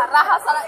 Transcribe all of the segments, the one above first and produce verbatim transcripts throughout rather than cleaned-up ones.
Raha salah.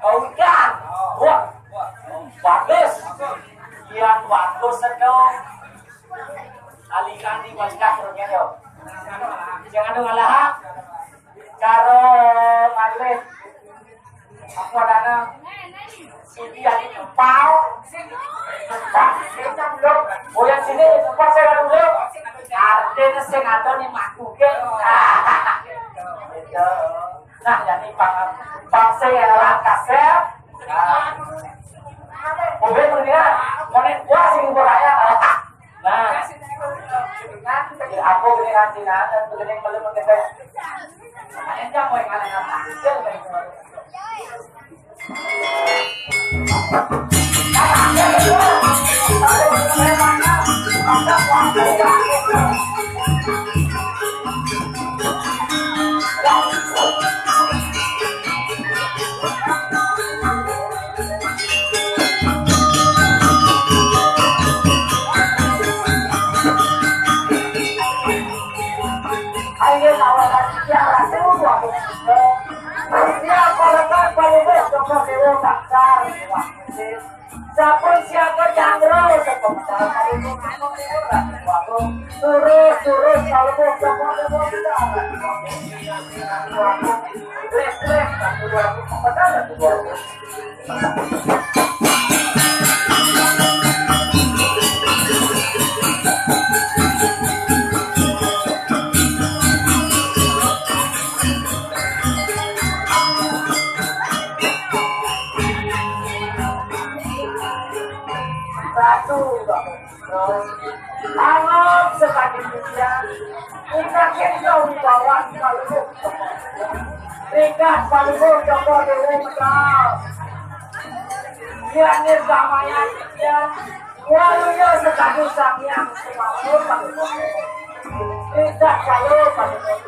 Udah. Wah, bagus. Yang bagus dong. Aliran di bangka terusnya yo. Jangan dong, alah. Karo malih. Apa dana? Sini ada empau. Sini. Empau. Sini dulu. Oh, yang sini, empau saya dulu. Artinya sing ada nih mangkuke. Gitu. Nah, jadi pang, pang sing enak kasep. Nah. Mobil mendingan, konek gua sing gua raya. Nah, aku gini nanti nanti gini belum mengenai. Makanya dia mau yang aneh-aneh. Dia lebih kuat. Lawan Aditya Ratu, waktu itu. Dia kalau kan, kalau dia, coba dewa bakar. Sampun siaga jangkrik, sebentar, kalau mau, terus, terus, kalau mau, coba, coba, coba. Listrik, satu, dua, benar, satu, dua. Satu, dua. Anggap sebagai pujian. Kita kento wibawa paluhur. Ringkas paluhur Joko Dewa Medal. Dia nirgamaya dia. Waluya sebagai Sang Hyang Sumangga paluhur. Ringkas paluhur paluhur.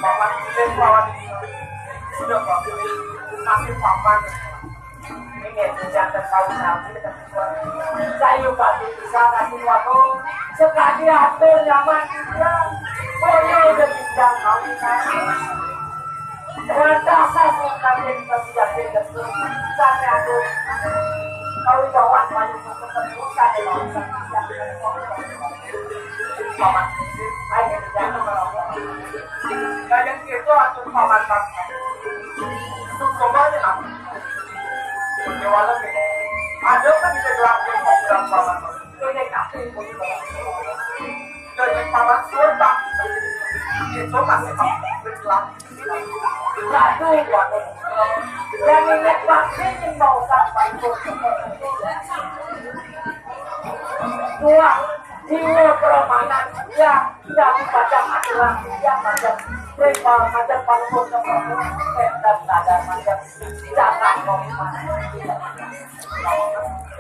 Paman, paman, sudah, paman. Nasib paman. Ini jangan tahu nanti. Saya pasti bisa kasih waktu. Sekali atur nyaman juga. Boyo udah bintang kawin. Rasa sekali kasih yakin dan sampai atur. Kawin kawan banyak ketemu saya lawan saya. Paman, ayo jangan. Nah, yang itu atur paman, paman. Itu coba aja nanti. Ada kan kita gelar program paman. Ini kasih dari paman Sultan. Itu masih bergelar. Satu, waduh. Dan ini pasti mau sampai. Dua, jiwa permanen yang tidak dipajang aturan, yang macam primbon, macam paluhur, macam dan ada macam.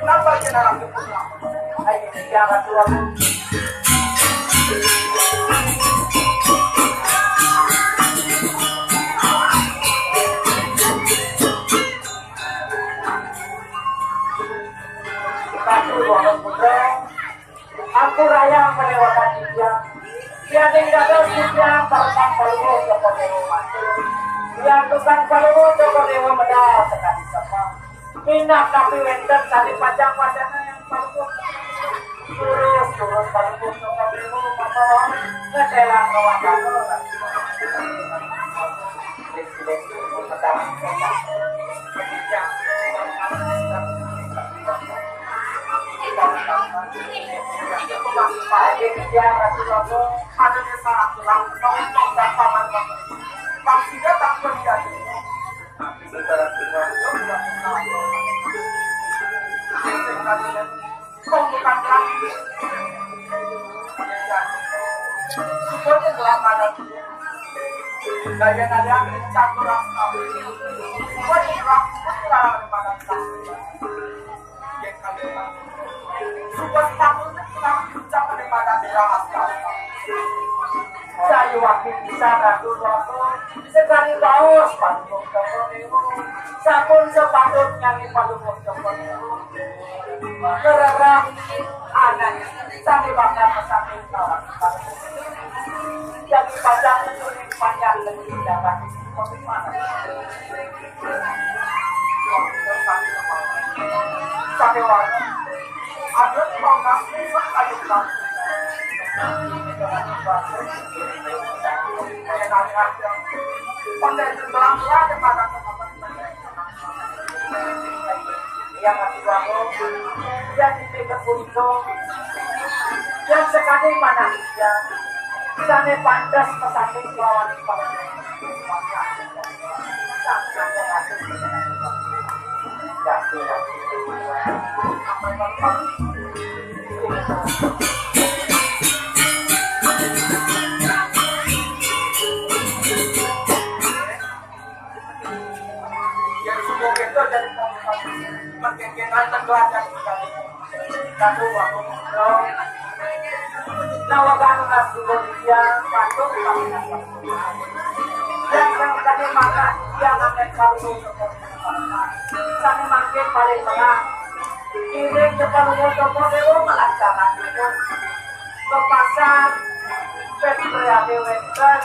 Kenapa kita langsung pulang? Ayo, jangan keluar. Satu, dua, putra. Aku raya melewatkan dia. Dia tinggal dia tentang paluhur Joko Dewa mati. Dia tukang paluhur Joko Dewa medal sekali sama. Minat tapi wenten tali pajak wacana yang paluhur. Terus, terus paluhur Joko Dewa mati. Ngetelang wacana. Daya-daya catur rasa. Buat dilakukan pada yang kami. Suka sepatutnya telah diucap daripada Dewa Askara. Saya wakil bisa ngatur waktu sekali baos paluhur Joko Dewa. Sampun sepatutnya di paluhur Joko Dewa. Kererang anak sami bakal pesakit lawan. Jadi pajak itu panjang lebih dapat. Yang masih bangun, yang di Tegal Puncak, yang sekali mana dia, sane pantes pesakit lawan. Yang semua kita jadi makin kita tergelajar. Satu waktu ngobrol, nawagan kasugun dia, patuh kami. Yang yang tadi makan, dia makan kalu. Sami mangkin paling tengah. Iring depan umur toko dewa melancaran itu. Ke pasar, Februari Western,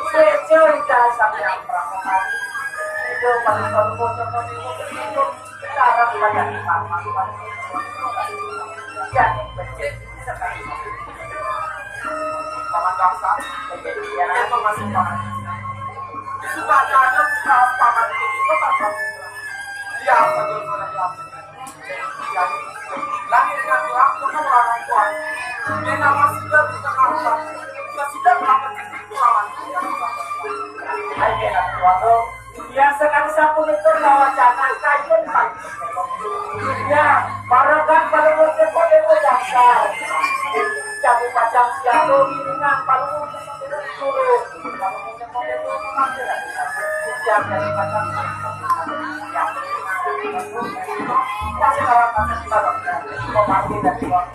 Sejo Ida Samyang Pramukari. Itu paling umur toko dewa itu. Sekarang banyak paman. Jadi, becik. Paman bangsa, ya, emang masih paman. Suka ada paman itu, paman. Iya, betul, betul, betul. Jadi, lagi dengan orang, bukan orang tua. Dia nama sudah kita lakukan. Kita sudah melakukan itu, paman. Ayo, waduh. Biasa kami sampun itu bawa jana kayun pagi. Ya, barokan balungun teko dewa dasar. Jamu pacang siago ngiringan balungun teko dewa turun. Balungun teko dewa memanggil. Siap dari pacang. Ya, kasih lawan pacang di balon. Memanggil dari balon.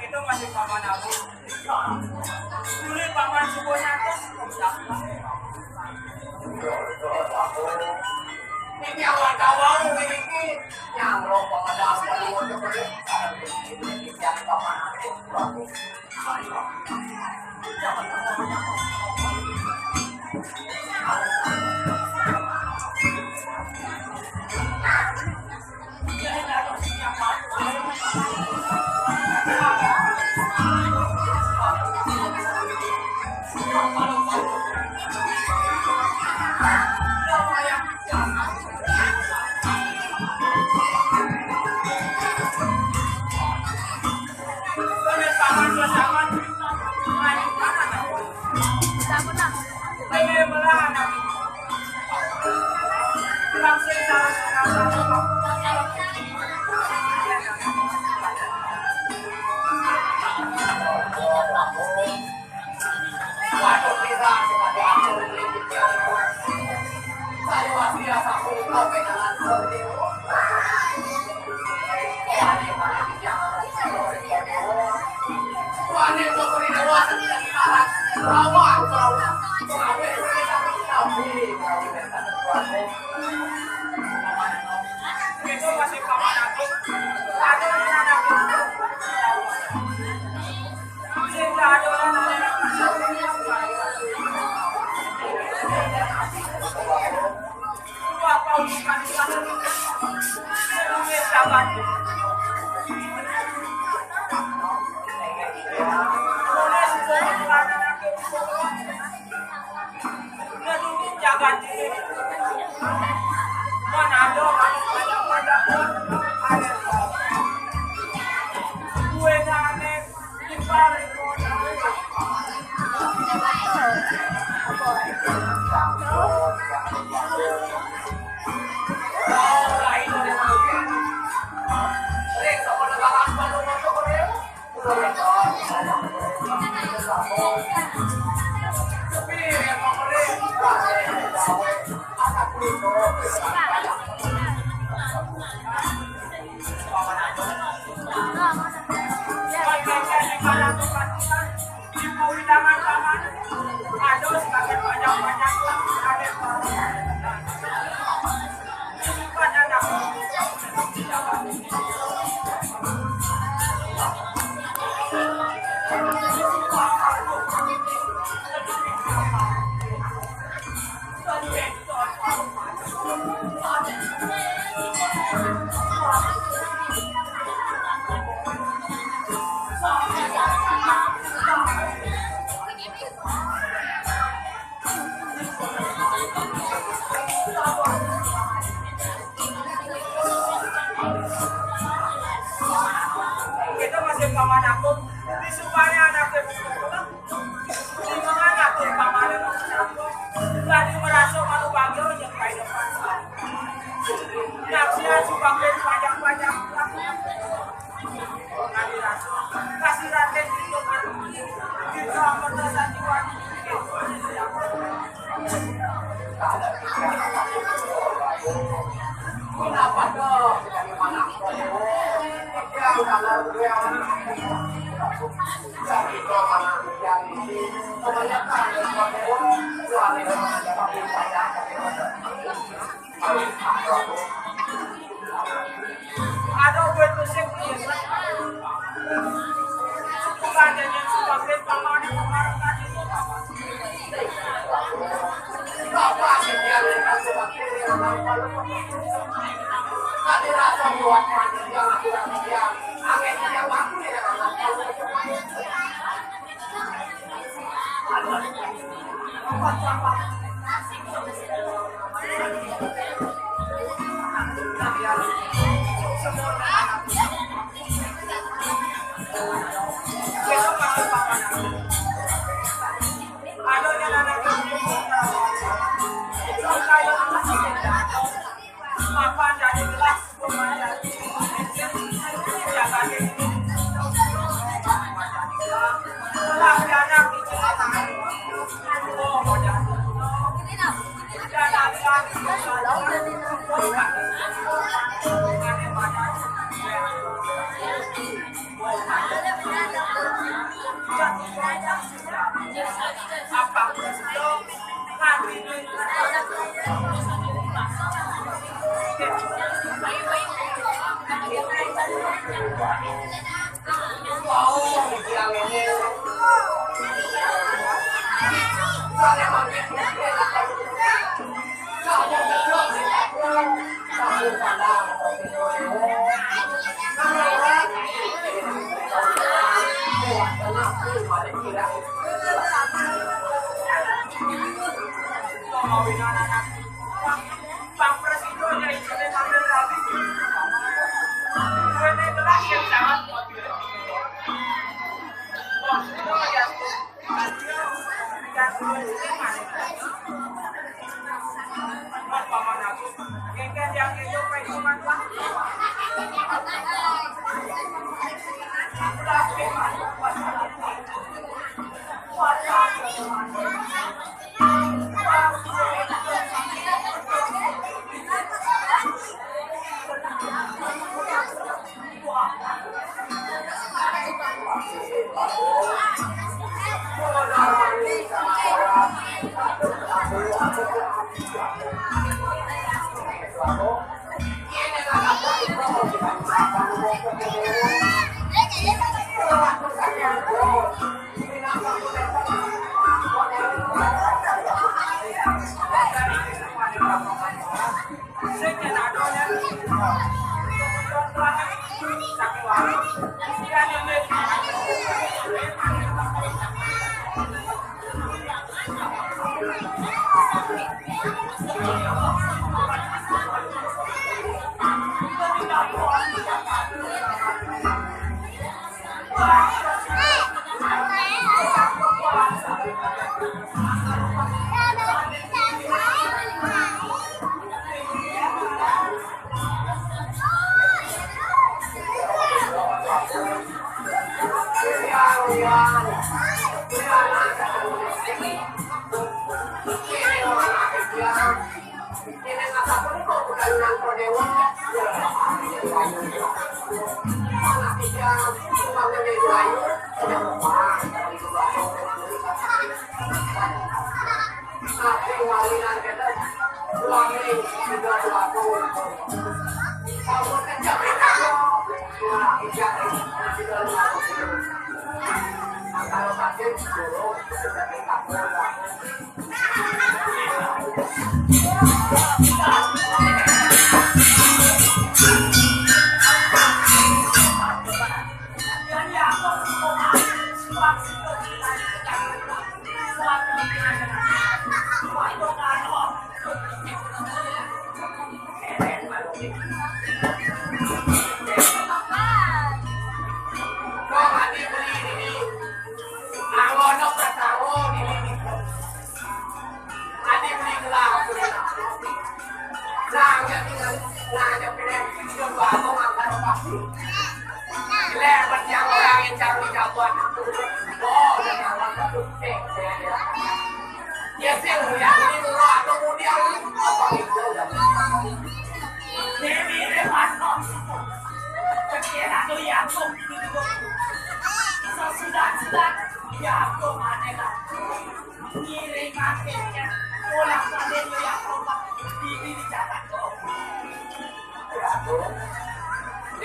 Itu masih paman aku. Dulu paman suku nyatus. Ini awal-awal ini nyamrok paman aku. Ini paman aku. Kita masih paman aku, di supaya anak itu. Di mana aku paman aku? Tadi merasa malu bangga yang kayak depan. Nafsian suka panjang-panjang. Kasih rakyat itu kan. Kita merasa jiwa.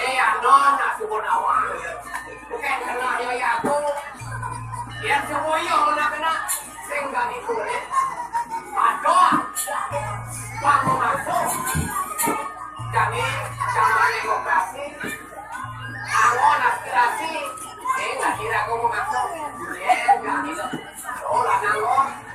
Ni anon nak suruh nawang. Bukan kena yo ya aku. Yang semua yo nak kena. Sehingga itu ni. Ada. Bangun masuk. Kami sama demokrasi. Bangun aspirasi. Sehingga kira aku masuk. Sehingga itu. Oh, lah, bangun.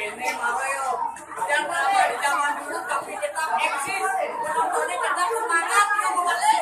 Ini Mario, udah lama di zaman dulu tapi tetap eksis. Penontonnya tetap semangat, yuk kembali.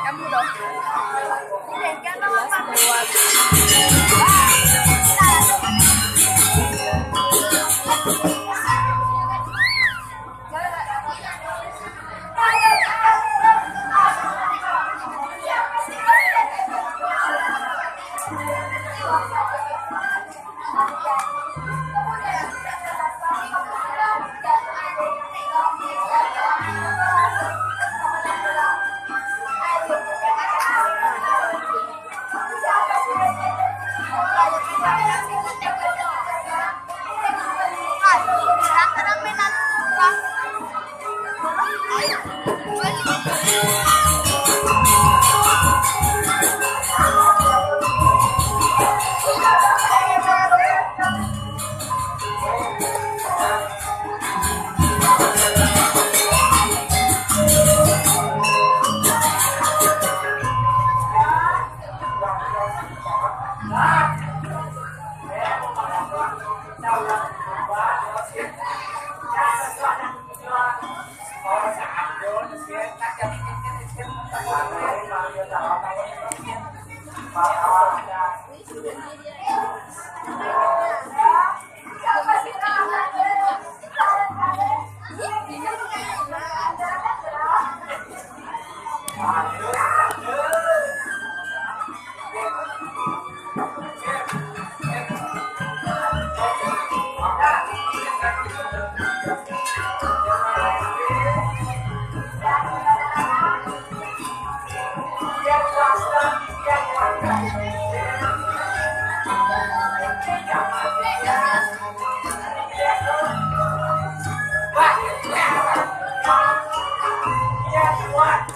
Kamu dong. Jelas keluar.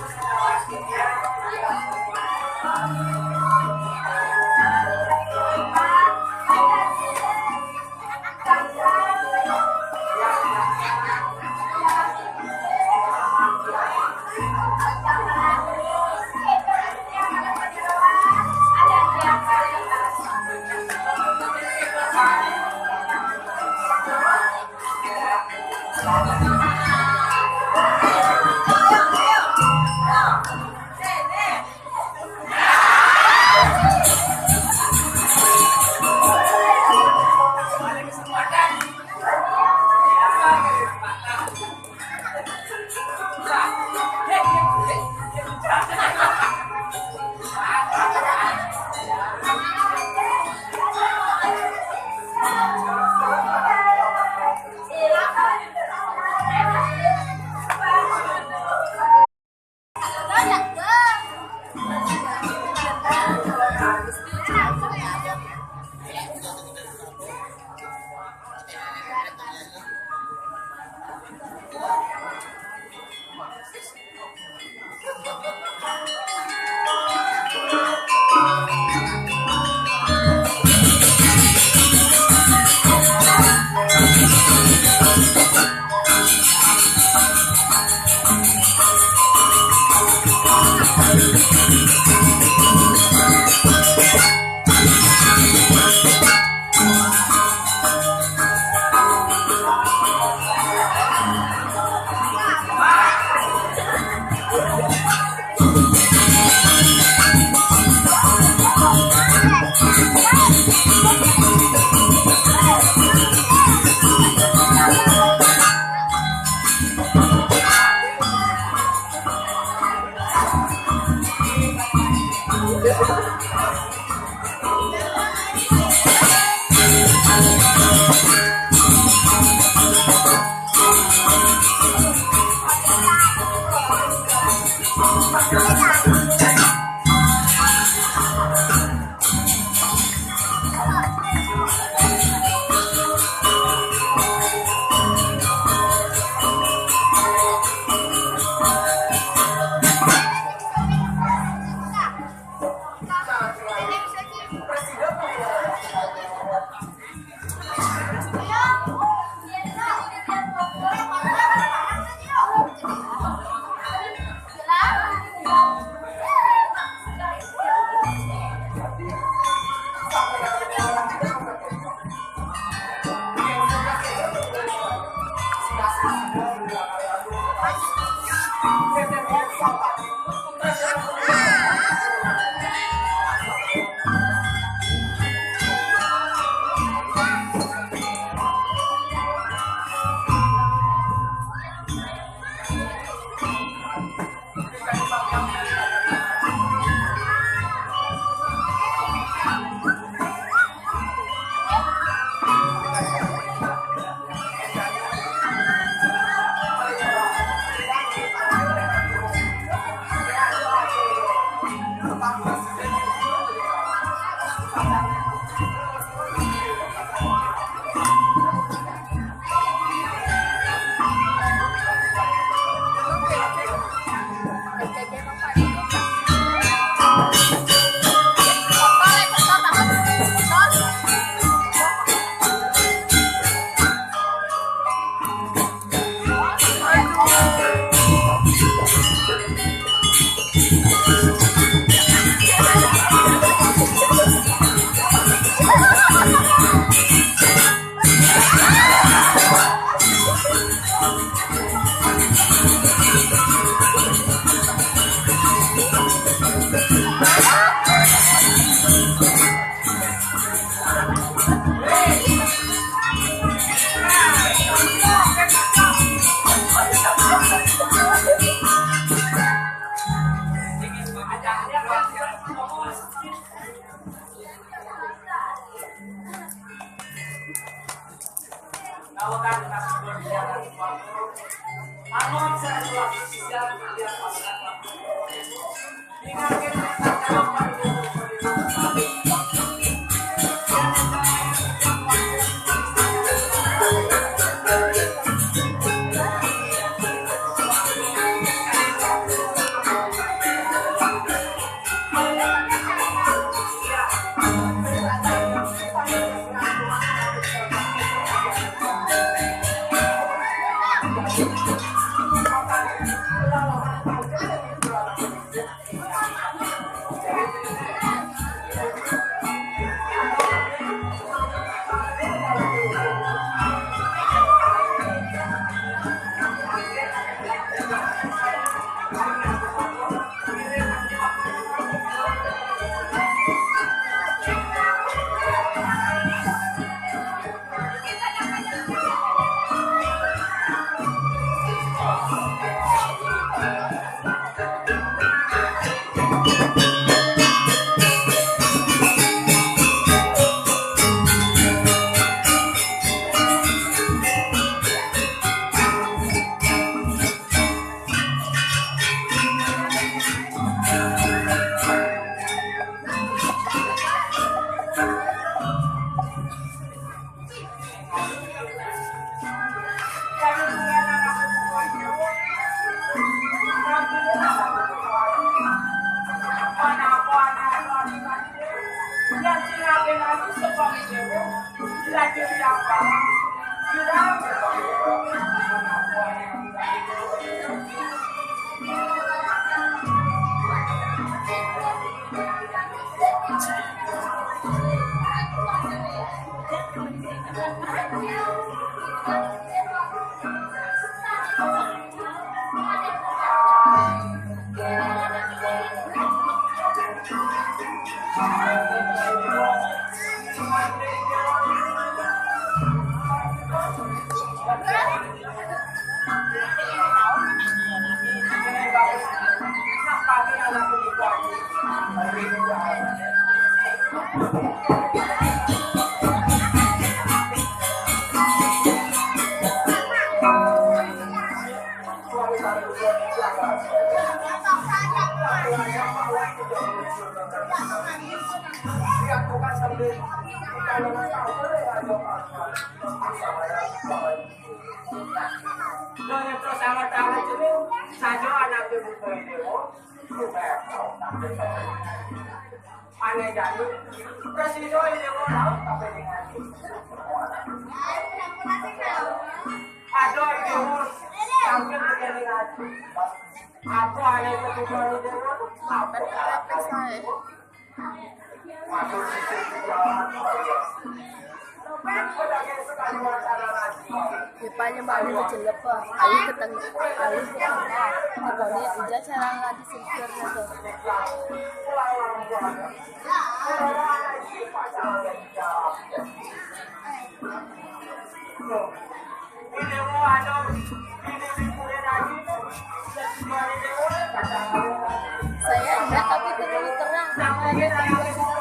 Rupanya mami kejelep, ah. Ayu keteng-, ayu ketengah. Ini aja cara ngaji sempurna tuh. Saya enggak, tapi terlalu terang. Ada yang terang. Enggak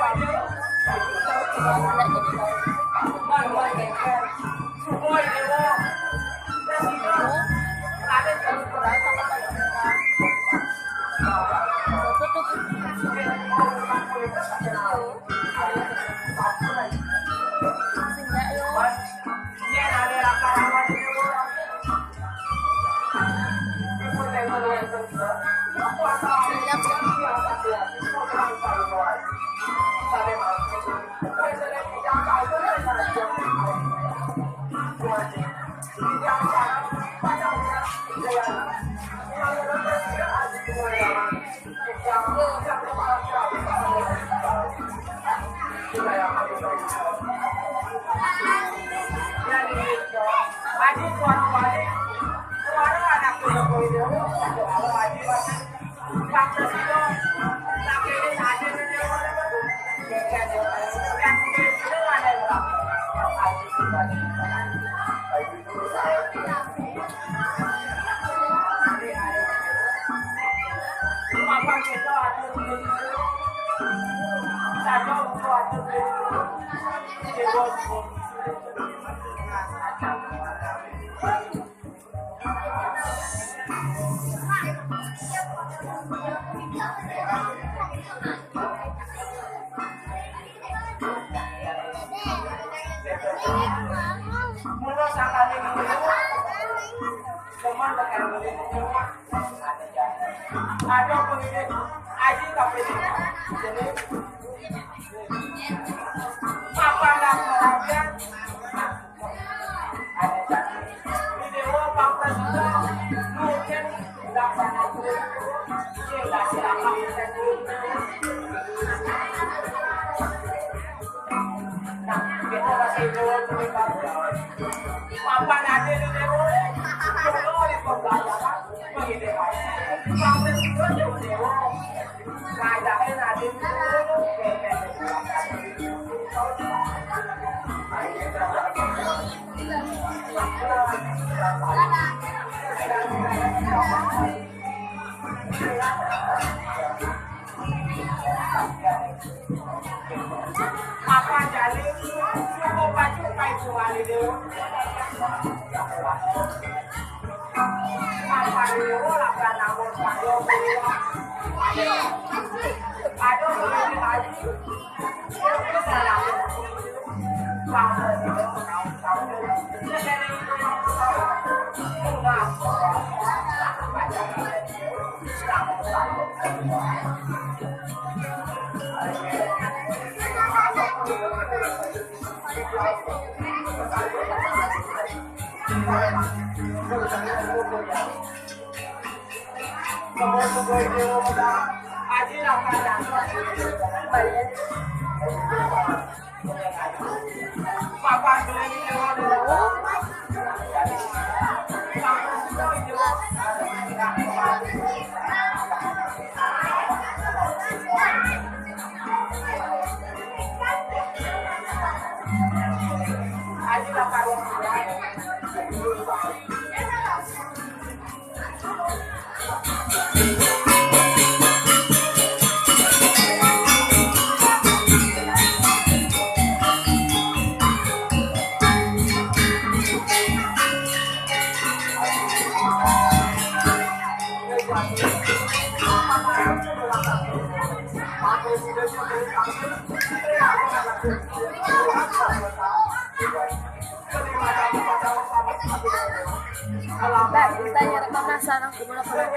jadi tahu. Mbak, ditanya rekam masa nang gimana kalau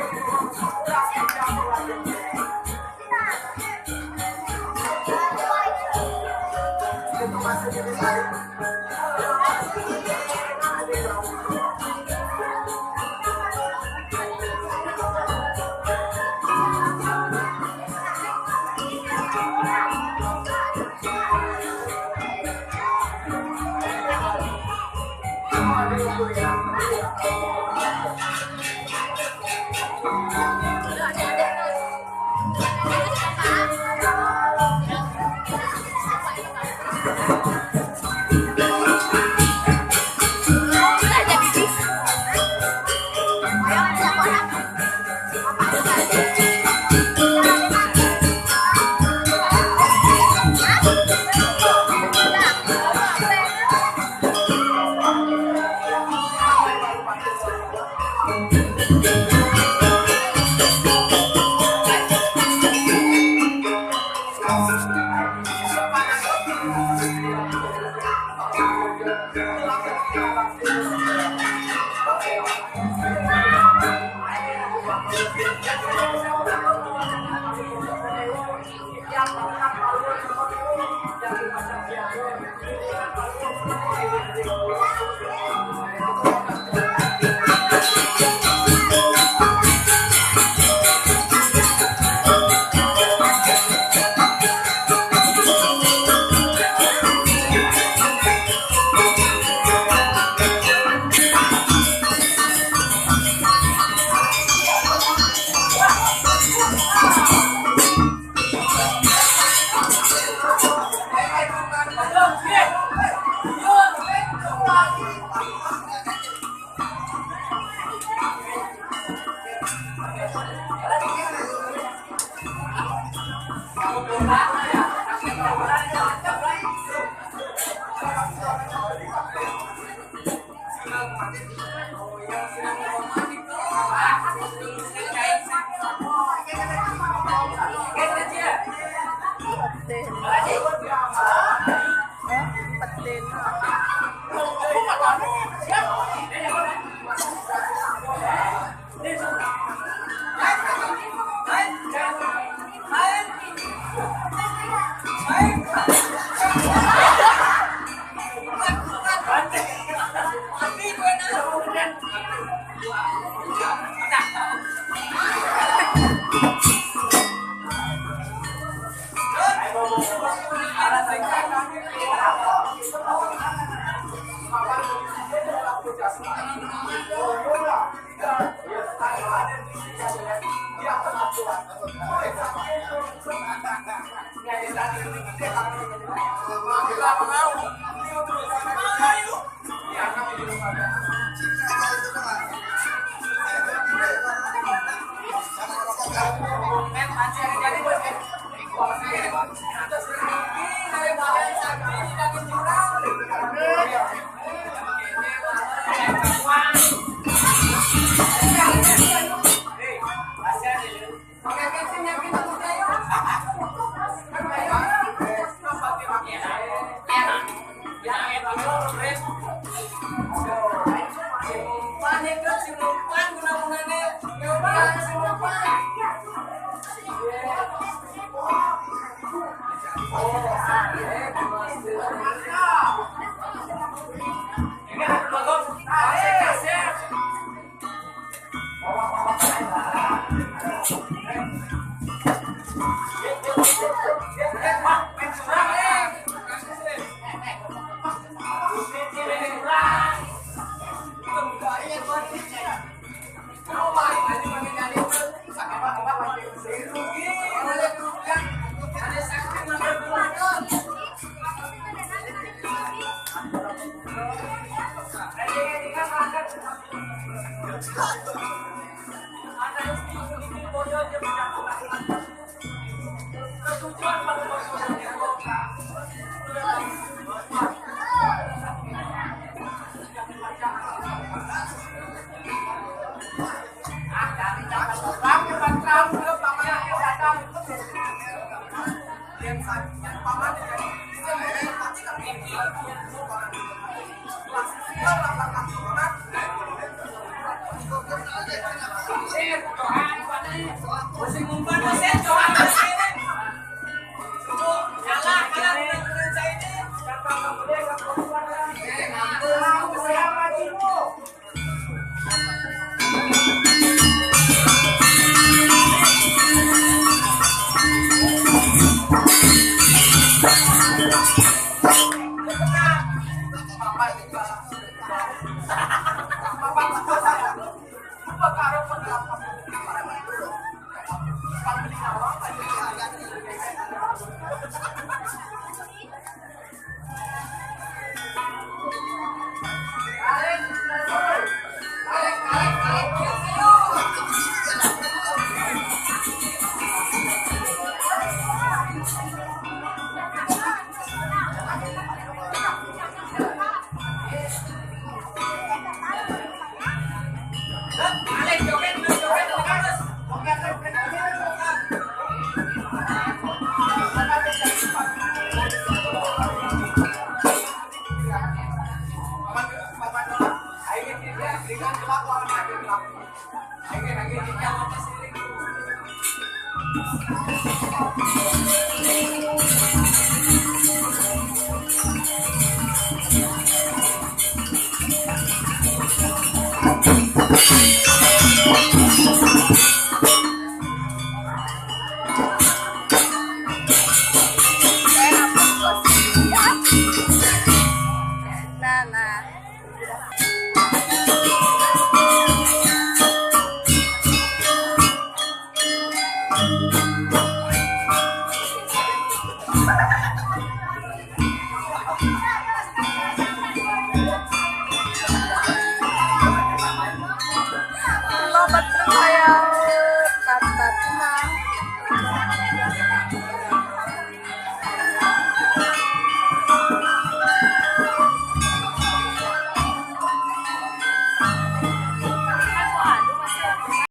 Petin. Hah? Petin.